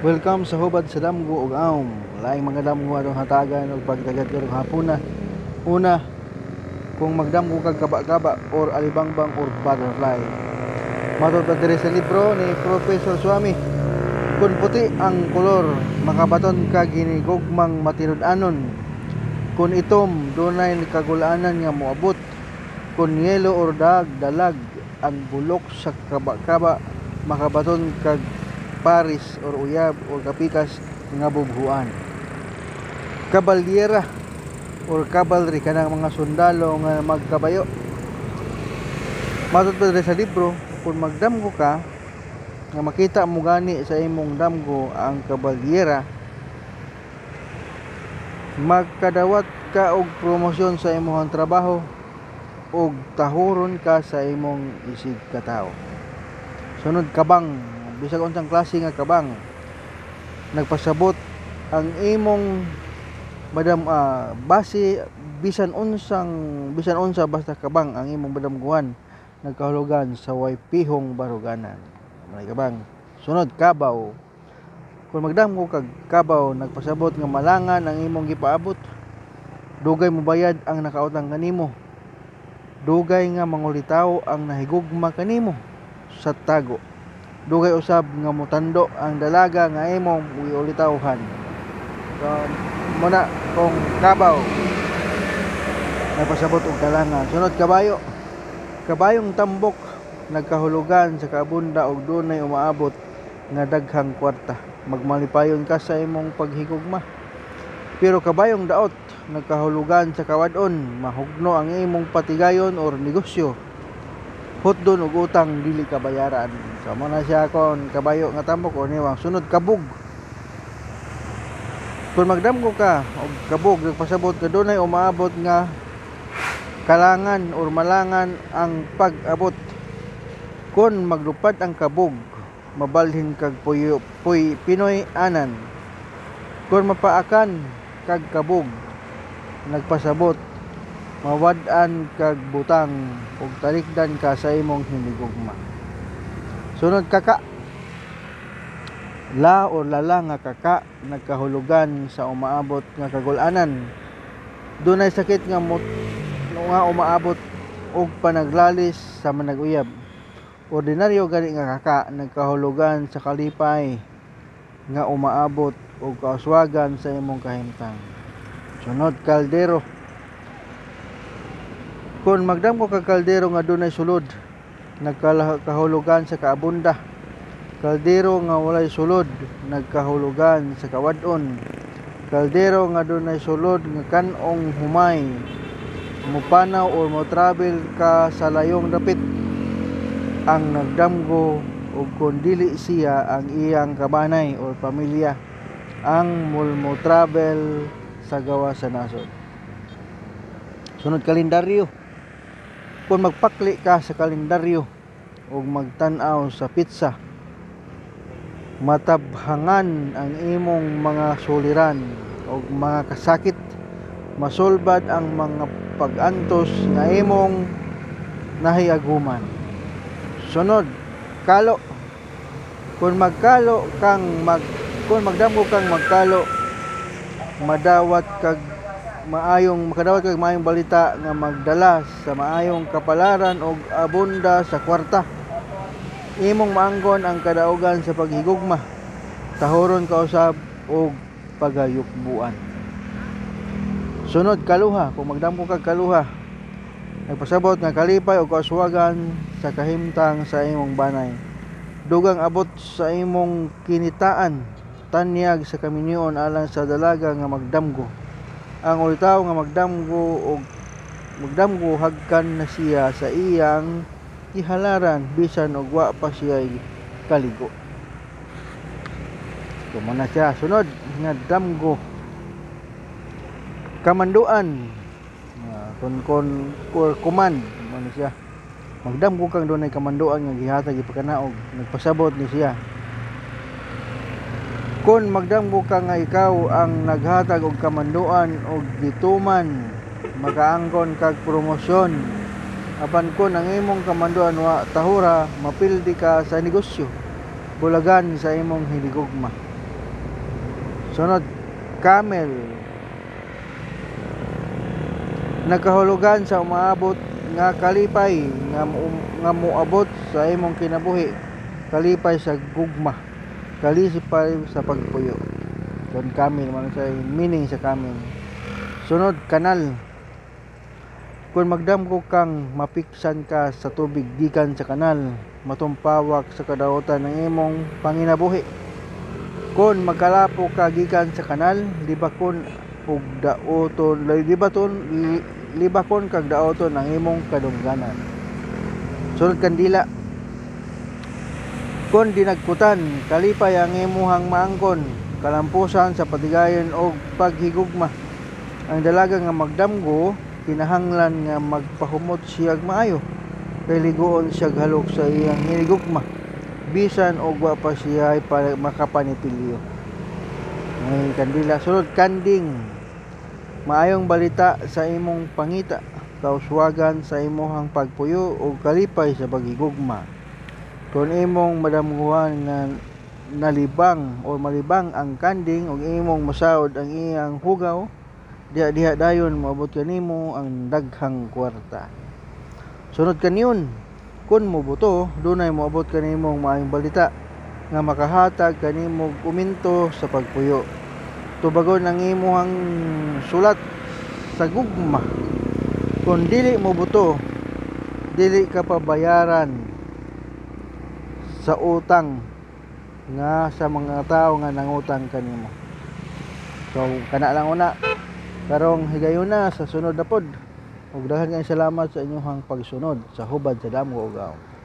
Welcome sa hubad sa damgo ug awm. Laing mga damgo atong hatagan og pagtagad karong hapuna. Una, kung magdamgo kag kaba-kaba or alibangbang or butterfly. Matod pa diri sa libro ni Professor Swami, kung puti ang kolor, makabaton ka ginigugmang matinud-anon. Kung itom, dunay kagulanan nga moabot. Kung yelo or dalag ang bulok sa kaba-kaba, makabaton kag paris or uyab or kapikas nga bubhuan. Kabalyera or cavalry, kanang mga sundalo nga magkabayo. Matod pa diri sa libro, kung magdamgo ka nga makita mo gani sa imong damgo ang kabalyera, magkadawat ka og promosyon sa imong trabaho ug tahuron ka sa imong isig katawo. Sunod, kabang. Bisag unsang klase nga kabang, nagpasabot ang imong madam base bisan unsa basta kabang ang imong madamguhan, nagkahulugan sa way pihong baruganan. May kabang. Sunod, kabaw. Kung magdamgo kag kabaw, nagpasabot nga malangan ang imong gipaabot. Dugay mobayad ang nakautang kanimo. Dugay nga mangulitaw ang nahigugma kanimo sa tago. Dugay usab nga motando ang dalaga nga imong giulitawhan. So, muna kung kabaw, nagpasabot og kalangan. Sunod, kabayo. Kabayong tambok, nagkahulugan sa kaabunda og dunay umaabot nga daghang kwarta. Magmalipayon ka sa imong paghigugma. Pero kabayong daot, nagkahulugan sa kawad-on, mahugno ang imong patigayon or negosyo. Hutdon og utang dili ka bayaran. So mo na siya kon kabayo nga tambok or niwang. Sunod, kabog. Kung magdamgo ka og kabog, nagpasabot ka dunay umaabot nga kalangan or malangan ang pag-abot. Kon maglupad ang kabog, mabalhin kag puyo, puy Pinoy anan. Kon mapaakan kag kabog, nagpasabot mawad-an kag butang ug talikdan ka sa imong hinigugma. Sunod, kaka. La or lala nga kaka, nagkahulugan sa umaabot nga kagulanan. Dunay sakit nga nga umaabot og panaglalis sa manag-uyab. Ordinaryo gani nga kaka, nagkahulugan sa kalipay nga umaabot og kauswagan sa imong kahimtang. Sunod, kaldero. Kung magdamgo kag kaldero nga dunay sulod, nagkahulugan sa kaabunda. Kaldero nga walay sulod, nagkahulugan sa kawad-on. Kaldero nga dunay sulod nga kan-ong humay, mopanaw or mo travel ka sa layong dapit. Ang nagdamgo og kun dili siya ang iyang kabanay or pamilya ang mo travel sa gawas sa nasod. Sunod, kalendaryo. Kung magpakli ka sa kalendaryo ug magtan-aw sa petsa, matabhangan ang imong mga suliran ug mga kasakit, masulbad ang mga pag-antos nga imong nahiaguman. Sunod, kalo. Kung magdamgo kang magkalo, madawat kag maayong makadawat kag maayong balita nga magdala sa maayong kapalaran og abunda sa kwarta. Imong maangkon ang kadaugan sa paghigugma. Tahoron ka usab og pagayukbuan. Sunod, kaluha. Kung magdamgo kag kaluha, nagpasabot nga kalipay og kauswagan sa kahimtang sa imong banay. Dugang abot sa imong kinitaan, tanyag sa kaminyoon alang sa dalaga nga magdamgo. Ang ulitaw nga magdamgo og magdamgo, hagkan na siya sa iyang gihalaran bisan og wa pa siya kaligo. So mo na siya. Sunod nga damgo, kamanduan. Kon or command mo na siya. Magdamgo kang dunay kamanduan nga gihatag ipakanaog, nagpasabot ni siya. Kon magdamgo ka nga ikaw ang naghatag og kamanduan og gituman, makaangkon kag promosyon. Apan kon ang imong kamanduan wa tahura, mapildi ka sa negosyo. Bulagan sa imong hinigugma. Sunod, camel. Nagkahulugan sa umaabot nga kalipay nga moabot sa imong kinabuhi, kalipay sa gugma, kalipay sa pagpuyo. Kon camel man sa meaning sa camel. Sunod, kanal. Kung magdamgo kang mapiksan ka sa tubig gikan sa kanal, matumpawak sa kadautan ang imong panginabuhi. Kon magkalapok ka gikan sa kanal, libakon og daoton libaton libakon kag daoton ang imong kadungganan. Sunod, kandila. Kon dinagkutan, kalipay ang imuhang maangkon, kalampusan sa patigayon og paghigugma. Ang dalaga nga magdamgo kinahanglan nga magpahumot siyag maayo kay ligoon siyag halok sa iyang hinigugma bisan og wa pa siya makapanipilyo. May kandila. Sunod, kanding. Maayong balita sa imong pangita, kauswagan sa imuhang pagpuyo ug kalipay sa paghigugma. Kung imong madamguhan nga nalibang o malibang ang kanding ug imong masaod ang iyang hugaw, diha diha dayon moabot kanimo ang daghang kwarta. Sunod, kanyon. Kun mobuto, dunay moabot kanimong maayong balita nga makahatag kanimo og uminto sa pagpuyo. Tubagon ang imuhang sulat sa gugma. Kung dili mo buto, dili ka pabayaran sa utang nga sa mga tao nga nangutang kanimo. So kana lang una karong higayuna, sa sunod na pod. Ug daghan kayong salamat sa inyong pagsunod sa Hubad sa Damgo ug Awong.